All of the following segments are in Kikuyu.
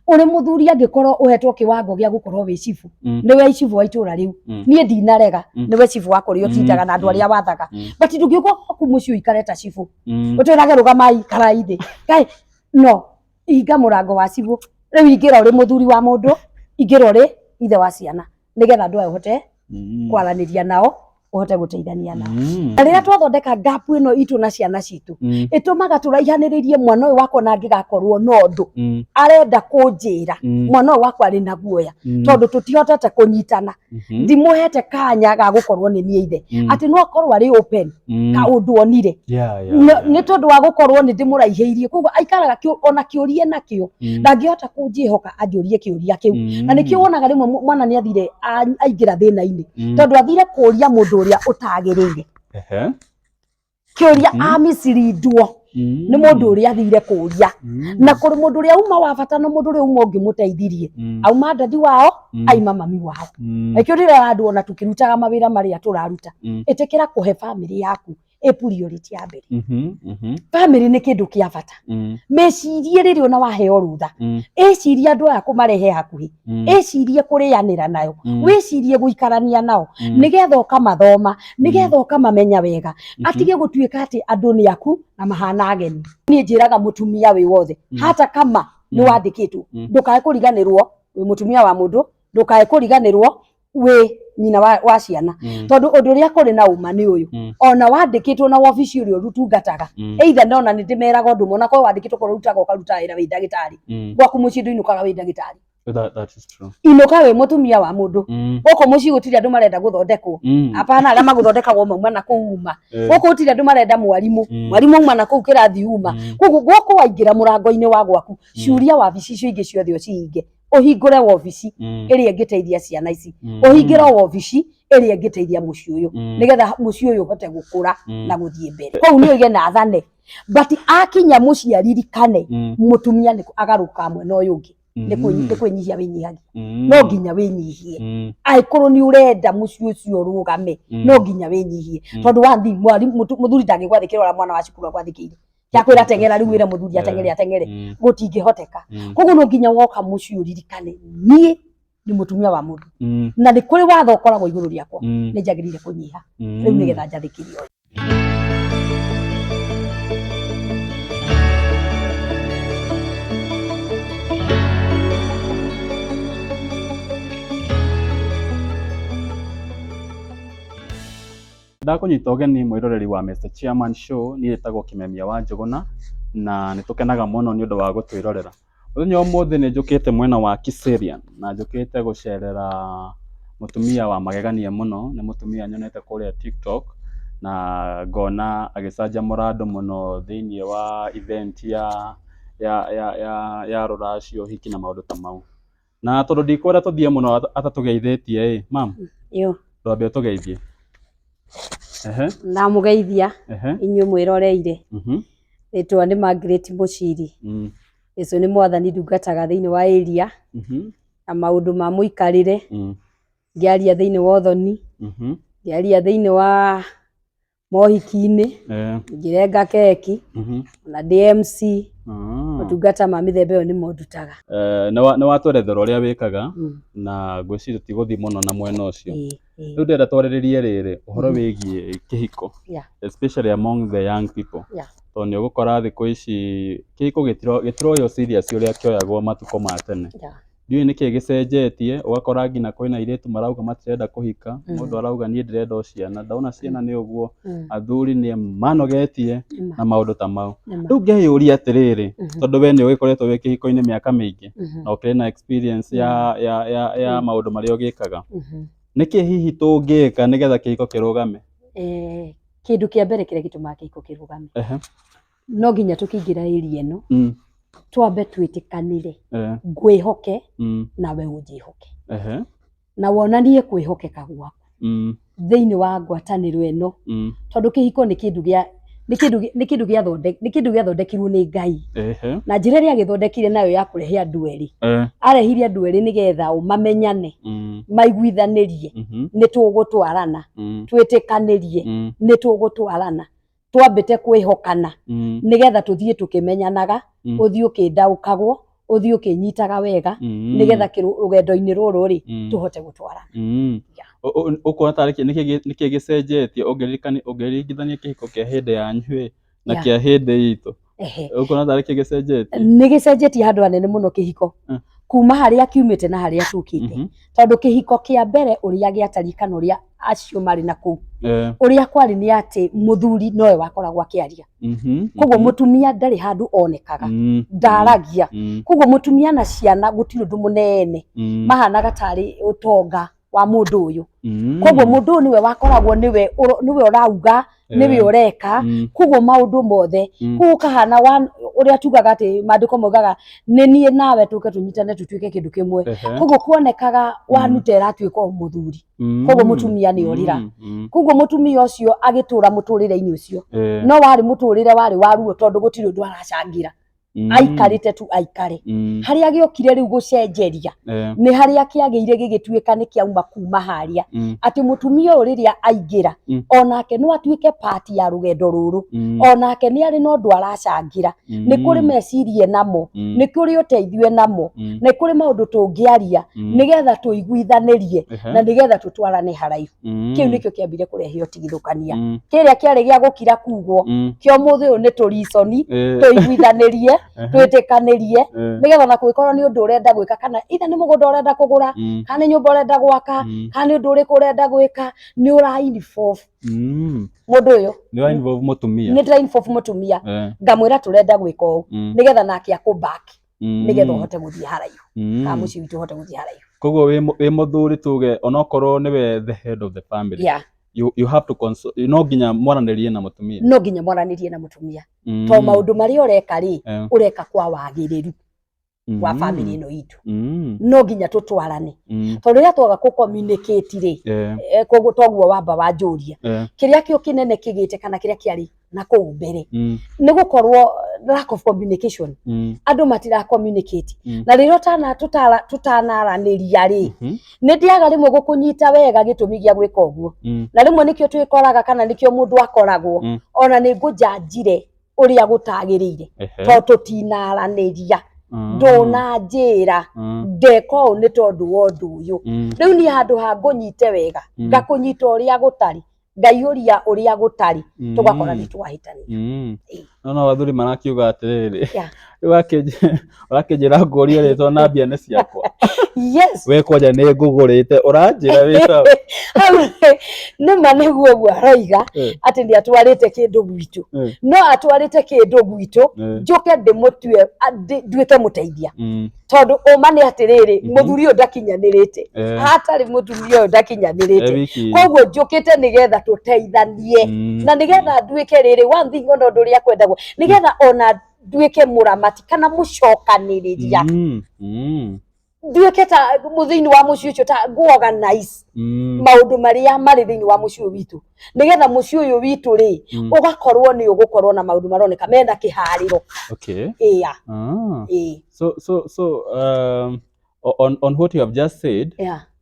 Ũrĩ mũthuri angĩkorwo ũhetwo kĩwango gĩa gũkorwo wĩ cibũ, nĩwe cibũ wa itũra rĩu, niĩ ndinarega, nĩwe cibũ wa kũrĩa ũtindaga na andũ arĩa wathaga, but ndũngĩũka gwaku mũciĩ ũikare ta cibũ, ũtwĩrage rũgamai karai thĩ kaĩ no hinga mũrango wa cibũ. Rĩu ingĩra ũrĩ mũthuri wa mũndũ, ingĩra ũrĩ ithe wa ciana, nĩgetha andũ aya ũhote kwaranĩria nao, ũhote gũteithania nao. Na rĩrĩa twathondeka gap ĩno itũ na ciana citũ, ĩtũmaga tũraihanĩrĩrie. Mwana ũyũ wakwa na angĩgakorwo na ũndũ arenda kũnjĩra, mwana ũyũ wakwa arĩ na guoya tondũ tũtihotete kũnyitana, ndimũhete kanya ga gũkorwo nĩ niĩ ithe, atĩ no akorwo arĩ open kaũndũ onire. Nĩ tondũ wa gũkorwo nĩ ndĩmũraihĩirie, koguo aikaraga ona kĩũria nakĩo ndangĩhota kũnjĩhoka anjũrie kĩũria kĩu. Na nĩkĩo wonaga rĩmwe mwana nĩ athire aingĩra thĩna-inĩ, tondũ athire kũria mũndũ ũrĩa ũtagĩrĩire kĩũria, amisirindwo nĩ mũndũ ũrĩa athire kũria. Na kũrĩ mũndũ ũrĩa uma wa bata na mũndũ ũrĩa uma ũngĩmũteithirie, auma daddy wao, aima mami wao. Nĩkĩo ndĩrera andũ, ona tũkĩrutaga mawĩra marĩa tũraruta, ĩtĩkĩra kũhe famĩlĩ yaku ĩ priority ya mbere. Famĩlĩ nĩ kĩndũ kĩa bata. Mĩcirie rĩrĩa ona waheo rũtha, ĩcirie andũ aya kũmarehe hakuhĩ, ĩcirie kũrĩanĩra nayo, wĩcirie gũikarania nao, nĩgetha ũkamathoma, nĩgetha ũkamamenya wega, atige gũtuĩka atĩ andũ nĩ aku na mahana ageni. Niĩ njĩraga mũtumia wĩ wothe, hata kama nĩ wandĩkĩtwo, ndũkae kũriganĩrwo wĩ mũtumia wa mũndũ, ndũkae kũriganĩrwo wĩ nyina wa ciana, tondũ ũndũ ũrĩa kũrĩ na ũma nĩ ũyũ, ona wandĩkĩtwo na wabici ũrĩa ũtungataga, either nona nĩ ndĩmeraga ũndũ ũmwe, onakorwo wandĩkĩtwo korwo ũrutaga ũkaruta wĩra wĩ ndagĩtarĩ, gwaku mũciĩ ndũinũkaga wĩ ndagĩtarĩ. That is true. Inũka wĩ mũtumia wa mũndũ. Gũkũ mũciĩ gũtirĩ andũ marenda gũthondekwo. Hapana, arĩa magũthondekagwo mauma na kũu uma. Gũkũ gũtirĩ andũ marenda mwarimũ. Mwarimũ auma na kũu kĩrathi uma. Koguo gũkũ waingĩra mũrango-inĩ wa gwaku, ciũria wabici icio ingĩ ciothe ũcihinge, ũhingũre wabici ĩrĩa ĩngĩteithia ciana ici, ũhingĩre wabici ĩrĩa ĩngĩteithia mũciĩ ũyũ, nĩgetha mũciĩ ũyũ ũhote gũkũra na gũthiĩ mbere. Kũu nĩ oige na athane, but akinya mũciĩ aririkane mũtumia nĩ agarũka mwena ũyũ ũngĩ, nĩ kwĩnyihia wĩnyihagia. No nginya wĩnyihie angĩkorwo nĩ ũrenda mũciĩ ũcio ũrũgame. No nginya wĩnyihie, tondũ wathi mũthuri ndangĩgwathĩkĩra ũrĩa mwana wa cukuru agwathĩkĩire. Yakwĩra teng'era rĩu, wĩre mũthuri ateng'ere, ateng'ere, gũtingĩhoteka. Koguo no nginya woka mũciĩ ũririkane niĩ nĩ mũtumia wa mũndũ, na nĩ kũrĩ watho ũkoragwo igũrũ rĩakwa, nĩ njagĩrĩire kũnyiha rĩu nĩgetha njathĩkĩrie ũyũ. Ndakũnyita ũgeni mwĩroreri wa Mr Chairman Show, niĩ njĩtagwo Kĩmemia wa Njũgũna na nĩ tũkenaga mũno nĩ ũndũ wa gũtwĩrorera. Mũthenya wa ũmũthĩ nĩ njũkĩte mwena wa Kiserian na njũkĩte gũcerera mũtumia wa magegania mũno, nĩ mũtumia nyonete kũrĩa TikTok na ngona agĩcanjamũra andũ mũno thĩiniĩ wa event ya rũracio, ũhiki na maũndũ ta mau. Na tondũ ndikwenda tũthiĩ mũno atatũgeithĩtie ĩ, ma'am, Yo. Ndwambe ũtũgeithie. Ehe. Ndamũgeithia inyuĩ mwĩroreire. Rĩtwa nĩ Margaret Mũciri. Jesũ nĩ mwathani, ndungataga thĩinĩ wa area na maũndũ ma mũikarĩre, ngĩaria thĩinĩ wa ũthoni, ngĩaria thĩinĩ wa mohiki-inĩ, ngĩrenga keki, ona ndĩ MC. Motungata ma mĩthemba ĩyo nĩmo ndutaga. Nĩ watwerethera ũrĩa wĩkaga na ngwĩciria tũtigũthiĩ mũno na mwena ũcio. Rĩu ndĩrenda twarĩrĩrie rĩrĩ ũhoro wĩgiĩ kĩhiko, especially among the young people, tondũ nĩ ũgũkora thikũ ici kĩhiko gĩtiroywo serious ũrĩa kĩoyagwo matukũ ma tene. Ndiũĩ nĩkĩ gĩcenjetie, ũgakora nginya kwĩna airĩtu marauga matirenda kũhika, mũndũ arauga niĩ ndĩrenda o ciana, ndona ciana nĩ ũguo, athuri nĩ manogetie na maũndũ ta mau. Rĩu ngeyũria atĩrĩrĩ, tondũ we nĩ ũgĩkoretwo wĩ kĩhiko-inĩ mĩaka mĩingĩ na ũkĩrĩ na experience ya maũndũ marĩa ũgĩkaga, nĩkĩ hihi tũngĩka nĩgetha kĩhiko kĩrũgame? Kĩndũ kĩa mbere kĩrĩa gĩtũmaga kĩhiko kĩrũgame, no nginya tũkĩingĩra area ĩno twambe twĩtĩkanĩre, ngwĩhoke nawe ũnjĩhoke, na wonanie kwĩhokeka gwaku thĩinĩ wa ngwatanĩro ĩno, tondũ kĩhiko nĩ kĩndũ gĩa nĩ kĩndũ gĩathondekirwo nĩ Ngai, na njĩra ĩrĩa agĩthondekire nayo ya kũrehe andũ erĩ, arehire andũ erĩ nĩgetha o mamenyane, maiguithanĩrie nĩ tũgũtwarana, twĩtĩkanĩrie nĩ tũgũtwarana, twambĩte kwĩhokana, nĩgetha tũthiĩ tũkĩmenyanaga, ũthiĩ ũkĩndaũkagwo, Ũthiĩ ũkĩnyitaga wega nĩgetha rũgendo-inĩ rũrũ rĩ tũhote gũtwarana. Yeah. Ũkuona tarĩ nĩkĩ gĩcenjetie ũngĩringithania kĩhiko kĩa hĩndĩ yanyu ĩ na kĩa hĩndĩ itũ? Ũkuona tarĩ kĩ gĩcenjetie? Nĩ gĩcenjetie handũ hanene mũno kĩhiko kuma harĩa kiumĩte na harĩa tũkĩte, tondũ kĩhiko kĩa mbere ũrĩa gĩatariĩ kana ũrĩa acio marĩ na kũu ũrĩa kwarĩ nĩ atĩ mũthuri nowe wakoragwo akĩaria, koguo mũtumia ndarĩ handũ onekaga, ndaragia. Koguo mũtumia na ciana gũtirĩ ũndũ mũnene mahanaga tarĩ ũtonga wa mũndũ ũyũ. Koguo mũndũ ũyũ nĩwe wakoragwo nĩwe nĩwe ũrauga, nĩwe ũreka, koguo maũndũ mothe. Koguo ũkahana ũrĩa tugaga atĩ maandĩko maugaga nĩ niĩ nawe tũke tũnyitane tũtuĩke kĩndũ kĩmwe. Koguo kuonekaga wanuta ĩratuĩka o mũthuri, koguo mũtumia nĩ orĩra. Koguo mũtumia ũcio agĩtũra mũtũrĩre-inĩ ũcio, no warĩ mũtũrĩre warĩ wa ruo tondũ gũtirĩ ũndũ aracangĩra, aikarĩte tu aikare. Harĩa gĩokire rĩu gũcenjeria nĩ harĩa kĩagĩire gĩgĩtuĩka nĩ kĩauma kuma harĩa atĩ mũtumia ũyũ rĩrĩa aingĩra, onake no atuĩke part ya rũgendo rũrũ, onake nĩ arĩ na ũndũ aracangĩra, nĩ kũrĩ meciria namo, nĩ kũrĩ ũteithio namo, nĩ kũrĩ maũndũ tũngĩaria nĩgetha tũiguithanĩrie na nĩgetha tũtwarane haraihu. Kĩu nĩkĩo kĩambire kũrehe ũtigithũkania. Kĩrĩa kĩarĩ gĩa gũkira kugwo, kĩa ũmũthĩ ũyũ nĩ tũriconi, tũiguithanĩrie, twĩtĩkanĩrie, nĩgetha ona kũngĩkorwo nĩ ũndũ ũrenda gwĩka, kana either nĩ mũgũnda ũrenda kũgũra, kana nĩ nyũmba ũrenda gwaka, kana nĩ ũndũ ũrĩkũ ũrenda gwĩka, nĩ ũra involve mũndũ ũyũ. Nĩ wa involve mũtumia. Nĩ ndĩra involve mũtumia, ngamwĩra tũrenda gwĩka ũũ, nĩgetha nake akũ back, nĩgetha ũhote gũthiĩ haraihu, kana mũciĩ witũ ũhote gũthiĩ haraihu. Koguo wĩ mũthuri, tuge onokorwo nĩwe the head of the family, you have to consult, no nginya mwaranĩrie na mũtumia. No nginya mwaranĩrie na mũtumia, to maũndũ marĩa ũreka rĩ, ũreka kwa wagĩrĩru wa family ĩno itũ. No nginya tũtwarane, tondũ rĩrĩa twaga kũ communicate rĩ, koguo toguo wamba wanjũria, kĩrĩa kĩo kĩnene kĩgĩte kana kĩrĩa kĩarĩ na kũu mbere nĩ gũkorwo lack of communication. Andũ matira communicate, na rĩrĩa tũtanaranĩria rĩ, nĩ ndĩaga rĩmwe gũkũnyita wega gĩtũmi gĩa gwĩka ũguo, na rĩmwe nĩkĩo twĩkoraga kana nĩkĩo mũndũ akoragwo ona nĩ ngũnjanjire ũrĩa gũtagĩrĩire, tondũ tũtinaranĩria, ndũnanjĩra ndeka ũũ nĩ tondũ wa ũndũ ũyũ. Rĩu niĩ handũ ha ngũnyite wega, ngakũnyita ũrĩa gũtarĩ, ngaiyũria ũrĩa gũtarĩ, tũgakora nĩ twahĩtania. Ĩĩ. No athuri marakiuga atĩrĩrĩ, rĩu ũrakĩnjĩra ngũrie rĩtwa na mbia nĩ ciakwa. We kwanja nĩ ngũgũrĩte, ũranjĩra wĩ sawa. Hau nĩma nĩguo ũguo aroiga atĩ nĩ atwarĩte kĩndũ gwitũ, no atwarĩte kĩndũ gwitũ njũke ndĩmũtue nduĩke mũteithia, tondũ ũma nĩ atĩrĩrĩ, mũthuri ũyũ ndakinyanĩrĩte, hatarĩ mũtumia ũyũ ndakinyanĩrĩte. Wiki. Koguo njũkĩte nĩgetha tũteithanie, na nĩgetha nduĩke rĩrĩ one thing, ona ũndũ ũrĩa kwendagwo, nĩgetha ona nduĩke mũramati kana mũcokanĩrĩria, nduĩke ta thĩinĩ wa mũciĩ ũcio, ta ngũ-organize maũndũ marĩa marĩ thĩinĩ wa mũciĩ ũyũ witũ, nĩgetha mũciĩ ũyũ witũ rĩ, ũgakorwo nĩ ũgũkorwo na maũndũ maroneka mena kĩharĩro. Ĩya. Ĩĩ. So on what you have just said,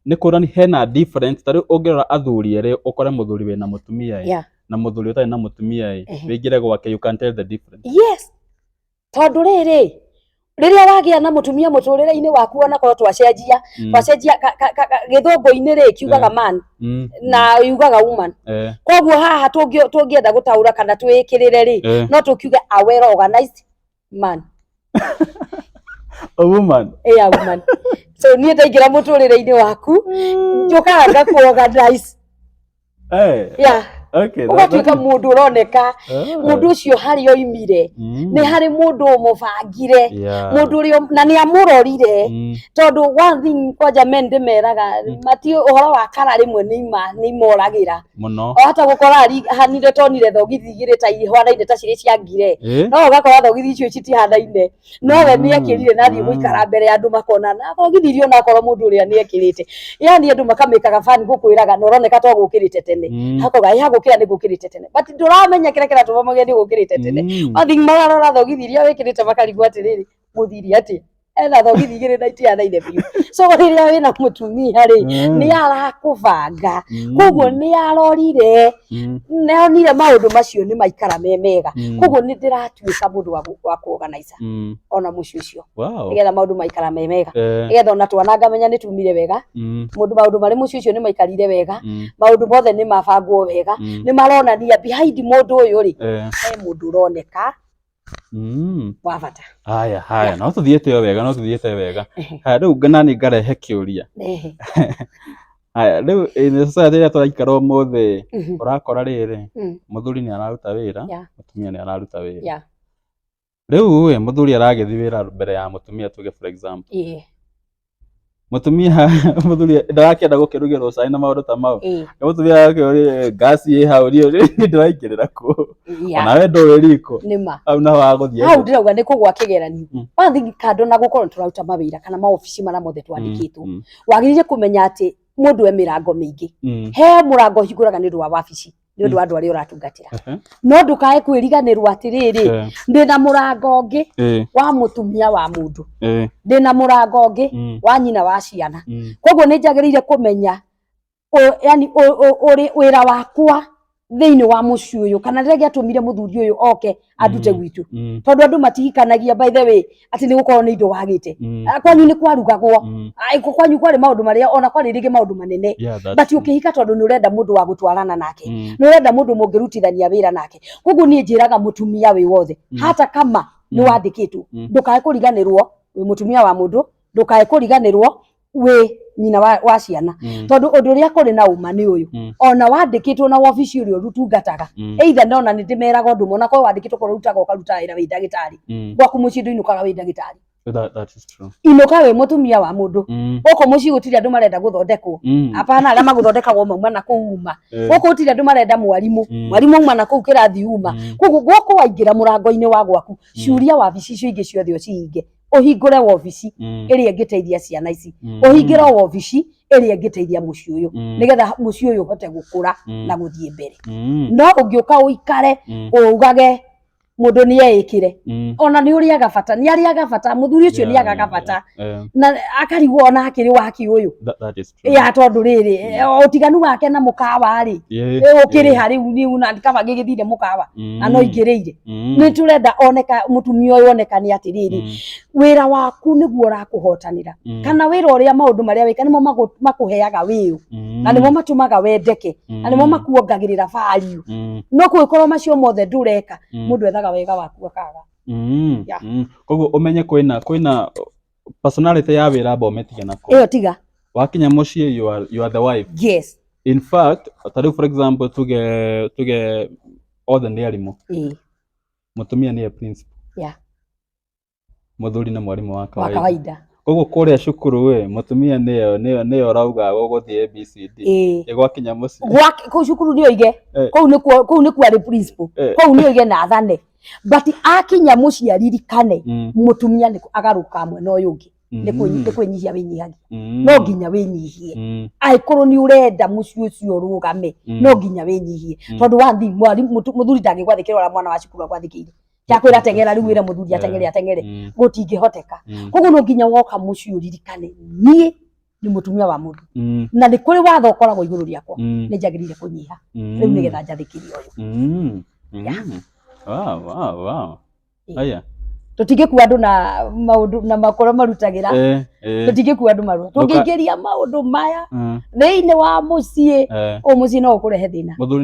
nĩ kuonania hena difference. Ta rĩu ũngĩrora athuri erĩ, ũkore mũthuri wĩna mũtumia ĩ, na mũthuri ũtarĩ na mũtumia ĩ, wĩingĩre gwake, you can tell the difference. Yes, tondũ rĩrĩ, rĩrĩa wagĩa na mũtumia mũtũrĩre-inĩ waku, onakorwo twacenjia twacenjia gĩthũngũ-inĩ rĩ, kiugaga man na yugaga woman. Koguo haha tũngĩenda gũtaũra kana twĩkĩrĩre rĩ, no tũkiuge a well organized man. A woman. A woman. So niĩ ndaingĩra mũtũrĩre-inĩ waku, njũkaga ngaku organize. Yeah. Ũgatuĩka mũndũ ũroneka, mũndũ ũcio harĩa oimire nĩ harĩ mũndũ ũmũbangire, mũndũ ũrĩa na nĩ amũrorire, tondũ one thing kwanja men ndĩmeraga mati ũhoro wa kara rĩmwe nĩ ima nĩ imoragĩra. Mũno. O hata gũkora hanire tonire thogithi igĩrĩ ta ihwanaine ta cirĩ cia ngire, no ũgakora thogithi icio citihanaine, no we nĩ ekĩrire na athiĩ gũikara mbere ya andũ makona na thogithi iria onakorwo mũndũ ũrĩa nĩ ekĩrĩte, yani andũ makamĩkaga bani gũkwĩraga na ũroneka to gũkĩrĩte tene. Hakoga ĩ hagũkĩra nĩ gũkĩrĩte tene, but ndũramenya kĩrĩa kĩratũma mauge nĩ gũkĩrĩte tene. One thing mararora thogithi iria wĩkĩrĩte makarigwo atĩrĩrĩ, mũthiri atĩa? Ena thogithi igĩrĩ na itianaine biũ. So rĩrĩa wĩna mũtumia rĩ, nĩ arakũbanga, koguo nĩ arorire, nĩ onire maũndũ macio nĩ maikara me mega. Koguo nĩ ndĩratuĩka mũndũ wa kũ-organize ona mũciĩ ũcio, nĩgetha maũndũ maikara me mega, nĩgetha ona twana ngamenya nĩ tumire wega, mũndũ maũndũ marĩ mũciĩ ũcio nĩ maikarire wega, maũndũ mothe nĩ mabangwo wega, nĩ maronania behind mũndũ ũyũ rĩ, he mũndũ ũroneka wa bata. Haya haya, no tuthiĩte o wega, no tuthiĩte wega. Haya, rĩu nani ngarehe kĩũria. Haya, rĩu in society ĩrĩa tũraikara ũmũthĩ, ũrakora rĩrĩ, mũthuri nĩ araruta wĩra, mũtumia nĩ araruta wĩra. Rĩu ĩ, mũthuri aragĩthiĩ wĩra mbere ya mũtumia, tuge for example, mũtumia, mũthuri ndarakĩenda gũkĩrugĩrwo cai na maũndũ ta mau. Mũtumia arakĩũria, ngasi ĩ hau, niĩ ndĩraingĩrĩra kũ? Onawe ndũĩ riko. Nĩma. Hau naho hagũthiĩ Hau ndĩrauga nĩ kũgwa kĩgeranio. One thing, kando na gũkorwo nĩ tũraruta mawĩra kana maobici marĩa mothe twandĩkĩtwo, wagĩrĩire kũmenya atĩ mũndũ e mĩrango mĩingĩ. He mũrango ũhingũraga nĩ ũndũ wa wabici, nĩ ũndũ wa andũ arĩa ũratungatĩra, no ndũkae kwĩriganĩrwo atĩrĩrĩ, ndĩna mũrango ũngĩ wa mũtumia wa mũndũ, ndĩna mũrango ũngĩ wa nyina wa ciana. Koguo nĩ njagĩrĩire kũmenya yani ũrĩ wĩra wakwa thĩinĩ wa mũciĩ ũyũ, kana rĩrĩa gĩatũmire mũthuri ũyũ oke andute gwitũ, tondũ andũ matihikanagia, by the way, atĩ nĩ gũkorwo nĩ indo wagĩte. Ah, kwanyu nĩ kwarugagwo. Ah, kwanyu kwarĩ maũndũ marĩa ona kwarĩ rĩngĩ maũndũ manene, Yeah, that's but true. ũkĩhika tondũ nĩ ũrenda mũndũ wa gũtwarana nake, nĩ ũrenda mũndũ mũngĩrutithania wĩra nake. Koguo niĩ njĩraga mũtumia wĩ wothe, hata kama nĩ wandĩkĩtwo, ndũkae kũriganĩrwo wĩ mũtumia wa mũndũ, ndũkae kũriganĩrwo wĩ nyina wa ciana, tondũ ũndũ ũrĩa kũrĩ na ũma nĩ ũyũ, ona wandĩkĩtwo na wabici ũrĩa ũtungataga, either nona nĩ ndĩmeraga ũndũ ũmwe, onakorwo wandĩkĩtwo korwo ũrutaga ũkaruta wĩra wĩ ndagĩtarĩ, gwaku mũciĩ ndũinũkaga wĩ ndagĩtarĩ. That is true. Inũka wĩ mũtumia wa mũndũ. Gũkũ mũciĩ gũtirĩ andũ marenda gũthondekwo. Hapana, arĩa magũthondekagwo mauma na kũu uma. Gũkũ gũtirĩ andũ marenda mwarimũ. Mwarimũ auma na kũu kĩrathi uma. Koguo gũkũ waingĩra mũrango-inĩ wa gwaku, ciũria wabici icio ingĩ ciothe ũcihinge, ũhingũre wabici ĩrĩa ĩngĩteithia ciana ici, ũhingĩre wabici ĩrĩa ĩngĩteithia mũciĩ ũyũ, nĩgetha mũciĩ ũyũ ũhote gũkũra na gũthiĩ mbere. No ũngĩũka ũikare ugage mũndũ nĩ eĩkĩre, ona nĩ ũrĩaga bata, nĩ arĩaga bata, mũthuri ũcio nĩ agaga bata na akarigwo ona akĩrĩ waki ũyũ. That is true. Ya, tondũ rĩrĩ, ũtiganu wake na mũkawa rĩ, ũkĩrĩ ha rĩu rĩu na kaba ngĩgĩthire mũkawa na no ingĩrĩire. Nĩ tũrenda oneka mũtumia ũyũ onekane atĩrĩrĩ, wĩra waku nĩguo ũrakũhotanĩra, kana wĩra ũrĩa maũndũ marĩa wĩka nĩmo makũheaga wĩũ, na nĩmo matũmaga wendeke, na nĩmo makuongagĩrĩra value. No kũngĩkorwo macio mothe ndũreka, mũndũ ethaga wega waku akaga. Yeah. Koguo ũmenye kwĩna personality ya wĩra, amba ũmĩtige nako. Ĩyo tiga. Wakinya mũciĩ, you are the wife. In fact, ta rĩu for example, tuge othe nĩ arimũ, mũtumia nĩye principal, mũthuri nĩ mwarimũ wa wa kawaida. Kawaida. Koguo kũrĩa cukuru ĩ, mũtumia nĩyo ũrauga gũgũthiĩ ABCD. Ĩ gwakinya mũciĩ, Gwake kũu cukuru nĩ oige, kũu nĩkuo arĩ principal, kũu nĩ oige na athane, but akinya mũciĩ aririkane mũtumia nĩ agarũka mwena ũyũ ũngĩ, nĩ kwĩnyihia wĩnyihagia. No nginya wĩnyihie angĩkorwo nĩ ũrenda mũciĩ ũcio ũrũgame. No nginya wĩnyihie, tondũ wathi mũthuri ndangĩgwathĩkĩra ũrĩa mwana wa cukuru agwathĩkĩire. Kĩakwĩra teng'era rĩu, wĩre mũthuri ateng'ere, ateng'ere, gũtingĩhoteka. Koguo no nginya woka mũciĩ ũririkane niĩ nĩ mũtumia wa mũndũ, na nĩ kũrĩ watho ũkoragwo igũrũ rĩakwa, nĩ njagĩrĩire kũnyiha rĩu nĩgetha njathĩkĩrie ũyũ. Yeah. Wow. Aya. Tũtingĩkua andũ na maũndũ na makoro marutagĩra. Tũtingĩkua andũ marua tũngĩingĩria maũndũ maya thĩinĩ wa mũciĩ, ũyũ mũciĩ no ũkũrehe thĩna. Mũthuri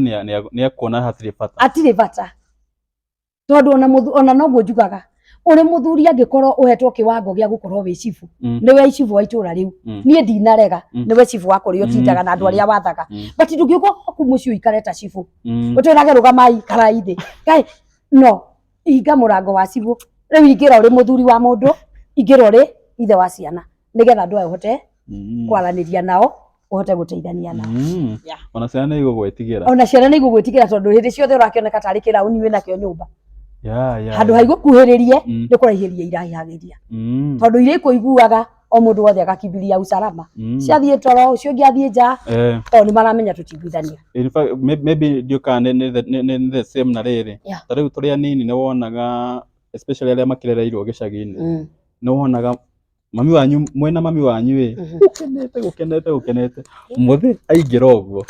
nĩ ekuona hatirĩ bata. Hatirĩ bata, tondũ ona noguo njugaga, ũrĩ mũthuri angĩkorwo ũhetwo kĩwango gĩa gũkorwo wĩ cibu, nĩwe cibu wa itũra rĩu, niĩ ndinarega, nĩwe cibu wa kũrĩa ũtindaga na andũ arĩa wathaga, but ndũngĩũka gwaku mũciĩ ũikare ta cibu, ũtwĩrage rũgamai karai thĩ kaĩ no hinga mũrango wa cibũ. Rĩu ingĩra ũrĩ mũthuri wa mũndũ, ingĩra ũrĩ ithe wa ciana, nĩgetha andũ aya ũhote kwaranĩria nao, ũhote gũteithania nao. Yeah. Ona ciana nĩ igũgwĩtigĩra. Ona ciana nĩ igũgwĩtigĩra, tondũ hĩndĩ ciothe ũrakĩoneka tarĩ kĩrauni wĩnakĩo nyũmba, Yeah, handũ ha igũkuhĩrĩrie, nĩ kũraihĩria iraihagĩria, tondũ iria ikũiguaga o mũndũ wothe agakimbiria usalama. Ciathiĩ toro, ũcio ũngĩ athiĩ nja, tondũ nĩ maramenya tũtiguithania. In fact, maybe ndiũ kana nĩ the same na rĩrĩ, ta rĩu tũrĩ anini nĩ wonaga, especially arĩa makĩrereirwo gĩcagi-inĩ, nĩ wonaga Mami wanyu mwena mami wanyu ĩ ukenete gukenete gukenete muthi aingĩra ũguo.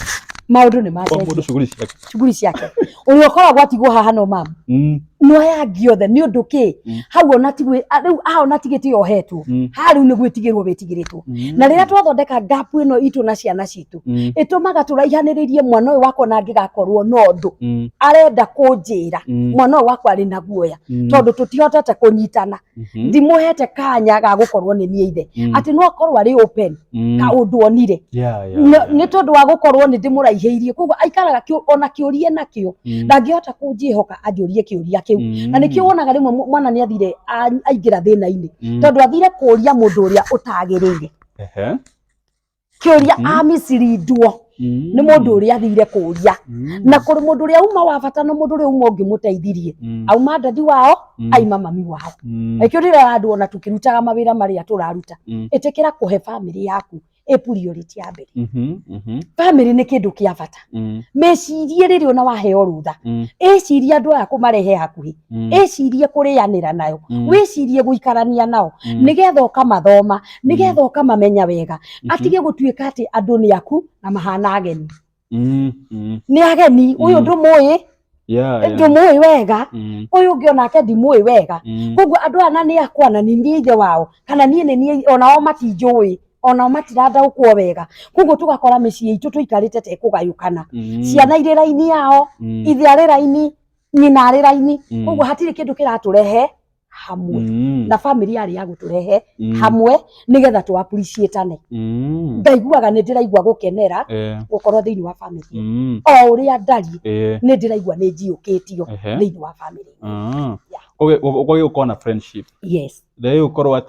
Maũndũ nĩ o mũndũ macenjia. Shughuli ciake. Shughuli ciake, ũrĩa ũkoragwo atigwo haha no mamu, no aya angĩ othe nĩ ũndũ kĩ hau ona tigwe rĩu haha ona tigĩtĩ ohetwo haha rĩu nĩ gwĩtigĩrwo wĩtigĩrĩtwo. Na rĩrĩa twathondeka gap ĩno itũ na ciana citũ, ĩtũmaga tũraihanĩrĩrie. Mwana ũyũ wakwa ona angĩgakorwo no ũndũ arenda kũnjĩra, mwana ũyũ wakwa arĩ na guoya tondũ tũtihotete kũnyitana. Ndimũhete kanya ga gũkorwo nĩ niĩ ithe, atĩ no akorwo arĩ open kaũndũ onire. Nĩ tondũ wa gũkorwo nĩ ndĩmũraihĩirie, koguo aikaraga ona kĩũria nakĩo ndangĩhota kũnjĩhoka anjũrie kĩũria kĩu. Na nĩkĩo wonaga rĩmwe mwana nĩ athire aingĩra thĩna-inĩ, tondũ athire kũria mũndũ ũrĩa ũtagĩrĩire kĩũria. Amicirindwo nĩ mũndũ ũrĩa athire kũria, na kũrĩ mũndũ ũrĩa uma wa bata na mũndũ ũrĩa uma ũngĩmũteithirie. Auma daddy wao, aima mami wao. Nĩkĩo ndĩrera andũ, ona tũkĩrutaga mawĩra marĩa tũraruta, ĩtĩkĩra kũhe famĩlĩ yaku ĩ priority ya mbere. Famĩlĩ nĩ kĩndũ kĩa bata. Mĩcirie rĩrĩa ona waheo rũtha, ĩcirie andũ aya kũmarehe hakuhĩ, ĩcirie kũrĩanĩra nayo, wĩcirie gũikarania nao, nĩgetha ũkamathoma, nĩgetha ũkamamenya wega, atige gũtuĩka atĩ andũ nĩ aku na mahana ageni. Nĩ ageni ũyũ, ndũmũĩ, ndũmũĩ wega. Ũyũ ũngĩ onake ndimũĩ wega. Koguo andũ aya na nĩ akwa na nĩ niĩ ithe wao, kana niĩ nĩ niĩ, onao matinjũĩ, onao matirandaũkwo wega. Koguo tũgakora mĩciĩ itũ tũikarĩte ta ĩkũgayũkana, ciana irĩ raini yao, ithe arĩ raini, nyina arĩ raini. Koguo hatirĩ kĩndũ kĩratũrehe hamwe. Na famĩlĩ yarĩ ya gũtũrehe hamwe nĩgetha tũ appreciate-ane. Ndaiguaga nĩ ndĩraigua gũkenera gũkorwo thĩinĩ wa famĩlĩ o ũrĩa ndariĩ. Nĩ ndĩraigua nĩ njiũkĩtio thĩinĩ wa famĩlĩ. Yeah. Koguo gũkorwo na friendship. Yes. Rĩu gũkorwo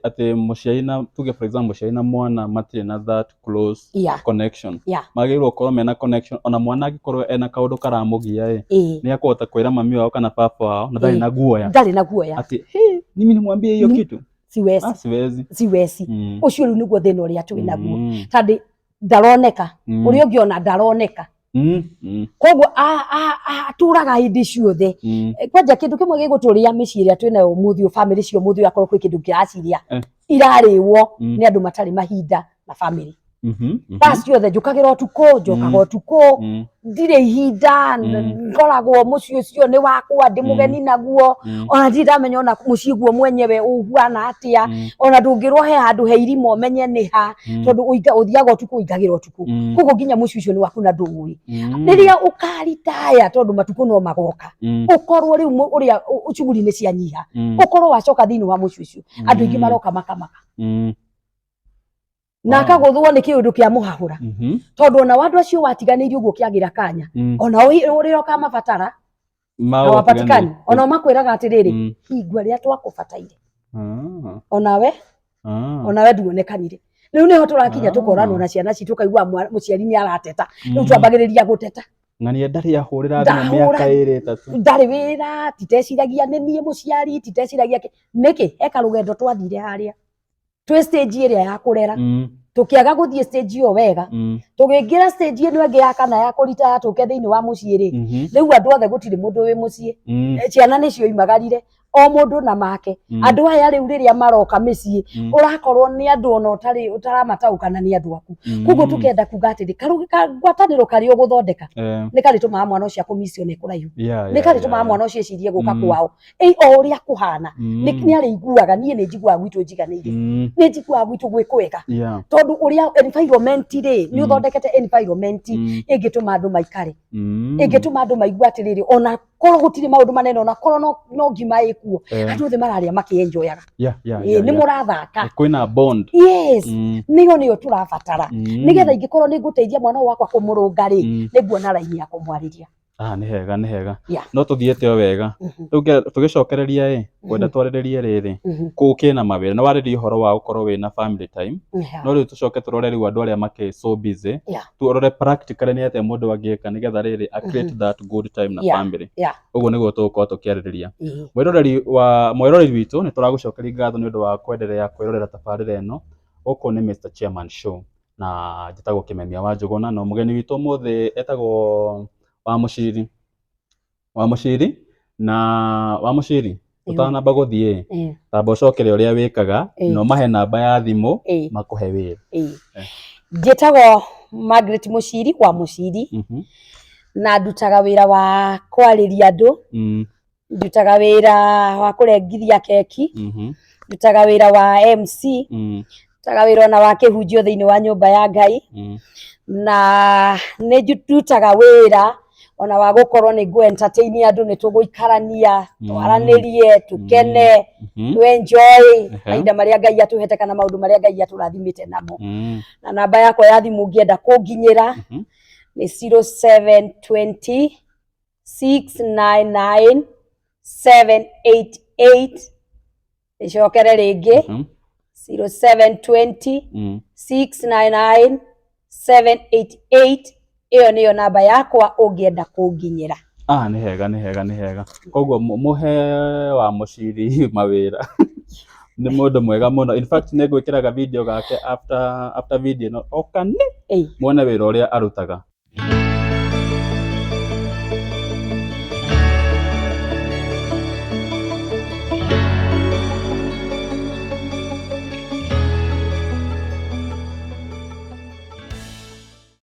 atĩ mũciari na, tuge for example, mũciari na mwana matirĩ na that close connection. Magĩrĩirwo gũkorwo mena connection, ona mwana angĩkorwo ena kaũndũ karamũgia ĩ, nĩ akũhota kwĩra mami wao kana baba wao na ndarĩ na guoya. Ndarĩ na guoya. Atĩ, "Hey, mimi nimwambie hiyo kitu?" Siwezi. Ah, siwezi. Siwezi. Ũcio rĩu nĩguo thĩna ũrĩa twĩ naguo, tondũ ndaroneka, ũrĩa ũngĩ ona ndaroneka. Koguo atũraga hĩndĩ ciothe. Kwanja kĩndũ kĩmwe gĩgũtũrĩa mĩciĩ ĩrĩa twĩnayo ũmũthĩ ũyũ, famĩlĩ cia ũmũthĩ ũyũ, akorwo kwĩ kĩndũ kĩraciria, irarĩwo nĩ andũ matarĩ mahinda na famĩlĩ. Thaa ciothe njũkagĩra ũtukũ, njokaga ũtukũ, ndirĩ ihinda. Ngoragwo mũciĩ ũcio nĩ wakwa, ndĩ mũgeni naguo. Ona ndirĩ ndamenya ona mũciĩ guo mwenyewe ũhuana atĩa. Ona ndũngĩrwo he handũ he irima ũmenye nĩ ha, tondũ ũthiaga ũtukũ, ũingagĩra ũtukũ. Koguo nginya mũciĩ ũcio nĩ waku na ndũĩ rĩrĩa ũkaritaya, tondũ matukũ no magoka ũkorwo rĩu ũrĩa shughuli nĩ cianyiha, ũkorwo wacoka thĩinĩ wa mũciĩ ũcio, andũ aingĩ maroka makamaka na akagũthwo nĩ kĩũndũ kĩa mũhahũra, tondũ ona andũ acio watiganĩirie ũguo kĩagĩra kanya, ona ũrĩa ũkamabatara hawapatikani. Ona makwĩraga atĩrĩrĩ, hingo ĩrĩa twakũbataire, onawe onawe nduonekanire. Rĩu nĩho tũrakinya, tũkoranwo na ciana citũ, ũkaigua mũciari nĩ arateta. Rĩu twambagĩrĩria gũteta. Ng'ania ndarĩ ahũrĩra thimũ Ndahũra. mĩaka 2, 3. Ndarĩ wĩra, titeciragia nĩ niĩ mũciari, titeciragia nĩkĩ heka rũgendo twathire harĩa twĩ stage ĩrĩa ya kũrera, tũkĩaga gũthiĩ stage ĩyo wega, tũgĩingĩra stage ĩno ĩngĩ ya kana ya kũritaya, tũke thĩinĩ wa mũciĩ rĩ, rĩu andũ othe gũtirĩ mũndũ wĩ mũciĩ. Ciana nĩcio imagarire, o mũndũ na make. Andũ aya rĩu rĩrĩa maroka mĩciĩ, ũrakorwo nĩ andũ ona ũtarĩ ũtaramataũkana nĩ andũ aku. Koguo tũkenda kuga atĩrĩ, ngwatanĩro karĩa ũgũthondeka nĩ karĩtũmaga mwana ũcio akũmicio nĩ kũraihu, nĩ karĩtũmaga mwana ũcio ecirie gũka kwao. Ĩ o ũrĩa kũhana, nĩ arĩiguaga niĩ nĩ njiguaga gwitũ njiganĩire, nĩ njiguaga gwitũ gwĩ kwega, tondũ ũrĩa environment rĩ, nĩ ũthondekete environment ĩngĩtũma andũ maikare, ĩngĩtũma andũ maigue atĩrĩrĩ, ona korwo gũtirĩ maũndũ manene, ona korwo no ngima ĩkuo, andũ othe mararĩa makĩenjoyaga. Ĩ, nĩ mũrathaka. Kwĩna bond. Yes. Nĩyo tũrabatara, nĩgetha ingĩkorwo nĩ ngũteithia mwana ũyũ wakwa kũmũrũnga rĩ, nĩ nguona raini ya kũmwarĩria. Ah, nĩ hega, nĩ hega. No tũthiĩte o wega. Rĩu tũgĩcokereria ĩ, ngwenda twarĩrĩrie rĩrĩ, kũu kĩna mawĩra nĩ warĩria ũhoro wa gũkorwo wĩna family time, no rĩu tũcoke tũrore rĩu andũ arĩa makĩ so busy, tũrore practically nĩ atĩa mũndũ angĩka nĩgetha rĩrĩ a create that good time na family. Ũguo nĩguo tũgũkorwo tũkĩarĩrĩria. Mwĩroreri wa mwĩroreri witũ, nĩ tũragũcokeria ngatho nĩ ũndũ wa kwenderea kwĩrorera tabarĩra ĩno. Gũkũ nĩ Mr Chairman Show na njĩtagwo Kĩmemia wa Njũgũna, na mũgeni witũ ũmũthĩ etagwo Wa Mũciri, Wa Mũciri, na Wa Mũciri. Ũtanamba gũthiĩ, tamba ũcokere ũrĩa wĩkaga na ũmahe namba ya thimũ makũhe wĩra. Njĩtagwo Margaret Mũciri wa Mũciri na ndutaga wĩra wa kwarĩria andũ, ndutaga wĩra wa kũrengithia keki, ndutaga wĩra wa MC, ndutaga wĩra ona wa kĩhunjio thĩinĩ wa nyũmba ya Ngai, na nĩ ndutaga wĩra ona wa gũkorwo nĩ ngũ entertain andũ, nĩ tũgũikarania, twaranĩrie, tũkene, tũ enjoy mahinda marĩa Ngai atũhete kana maũndũ marĩa Ngai atũrathimĩte namo. Na namba yakwa ya thimũ ũngĩenda kũnginyĩra nĩ 0720 699 788. Ĩcokere rĩngĩ, 0720 699 788. Ĩyo nĩyo namba yakwa ũngĩenda kũnginyĩra. Ah, nĩ hega, nĩ hega, nĩ hega. Koguo mũhe wa Mũciri mawĩra, nĩ mũndũ mwega mũno. In fact, nĩ ngwĩkĩraga video gake after video ĩno, oka nĩ muone wĩra ũrĩa arutaga.